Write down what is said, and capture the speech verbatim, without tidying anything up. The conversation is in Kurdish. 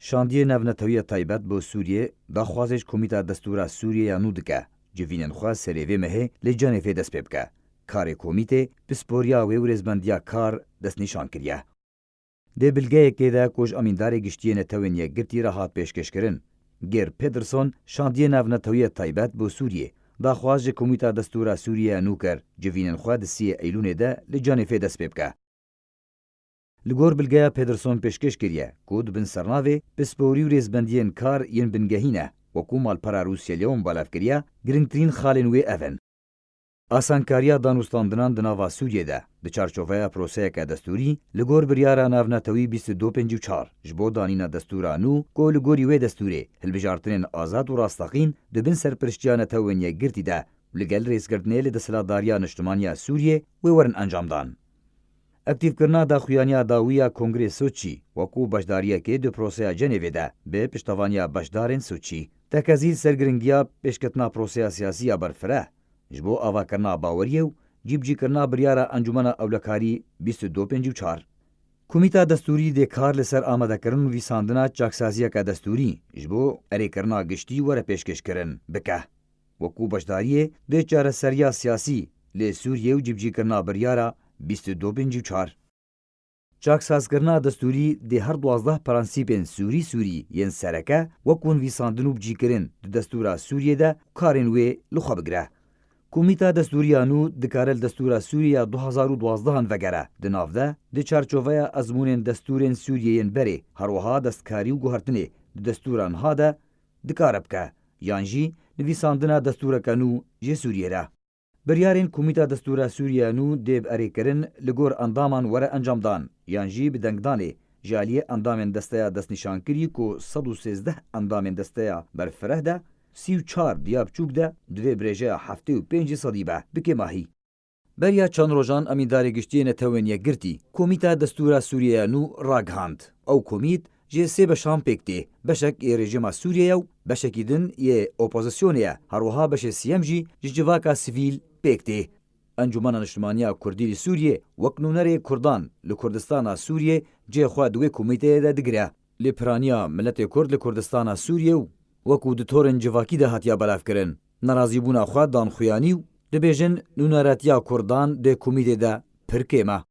Şandiyê Navnetewiya Taybet bo Sûriyê daxwazê ji Komîta Destûra Sûriyê ya nû dike, civînên xwe serê vê mehê li Cenêvê dest pê bike. Karê komîtê, pisporiya wê û rêzbendiya kar destnîşan kiriye. Di bilgeyekê de ku ji Amîndarê Giştî yê Netewên Yekgirtî re hat pêşkêşkirin, Geir Pedersen, Şandiyê Navnetewiya Taybet bo Sûriyê, daxwaz ji Komîta Destûra Sûriyê ya nû kir, civînên xwe di siyê Eylûnê de li Cenêvê dest pê bike. Li gor bilgeya Pedersen pêşkêş kiriye, ku di bin sernavê pisporî û rêzbendiyên kar yên bingehî ne, wekû malpera Rûsya li wan belav kiriye, girîngtirîn xalên wê ev in. Asankariya danûstandinan di nava Sûriyê de, di çarçoveya proseyeke destûrî, li gor biryara navnetewî bîst û du pêncî û çar, ji bo danîna destûra nû, ku li gorî wê destûrê, hilbijartinên azad û rasteqîn di bin serpiriştiya Netewên Yekgirtî de, li gel rêzgirtinê li desthilatdariya niştimaniya Sûriyê wê werin encamdan. Aktîfkirina daxuyaniya dawî ya Kongrê Soçî wekû beşdariyekê di proseya Cenêvê de bi piştevaniya beşdarên Soçî. Tekezî li ser giringiya pêşketina proseya siyasî ya berfireh ji bo avakirina baweriyê û cîbicîkirina biryara Encûmena Ewlekarî bîst û du pêncî û çar. Komîta Destûrî dê kar li ser amadekirin û vîsandina çaksaziyeke destûrî ji bo erêkirina giştî were pêşkêşkirin bike. Wekû beşdariyê dê çareseriya siyasî li Sûriyê û cîbicîkirina biryara bîst û du pêncî û çar. Çaksazkirina destûrî dê her duwazdeh prensîpên sûrî sûrî yên sereke wekû nivîsandin û bicîkirin di destûra Sûriyê de karên wê li xwe bigire. Komîta Destûrî ya nû dikare li destûra Sûriyê ya du hazar û duwazdeh an vegere, di nav de, di çarçoveya ezmûnên destûrên Sûriyê yên berê, herwiha destkarî û guhertinê di destûra niha de dikare bike, yan jî nivîsandina destûreke nû ji Sûriyê re. Biryarên Komîta Destûra Sûriye nû dê bi erêkirin li gor endaman were encamdan, yan jî bi dengdanê ji aliyê endamên desteya destnîşankirî ku sed û sêzdeh endamên desteya berfireh de, sî û çar diya biçûk de, divê bi rêjeya heftê û pênc sedî be, bi kêmahî. Beriya çend rojan Emîndarê Giştî yê Netewên Yekgirtî, Komîta Destûra Sûriye nû ragihand. Ew komît ji sê beşan pêk tê. Beşek yê rejîma Sûriyê ye û beşekî din yê opozisyonê ye. Herwiha beşê siyem jî ji civaka sivîl pêk tê. Encûmena Niştimaniya Kurdî li Sûriyê wek nûnerê Kurdan li Kurdistana Sûriyê cihê xwe di wê komîteyê de digire. Lê piraniya miletê Kurd li Kurdistana Sûriyê û wekû di torên civakî de hatiye belavkirin, nerazîbûna xwe dan xuyanî û dibêjin nûneratiya Kurdan di komîtê de pir kêm e.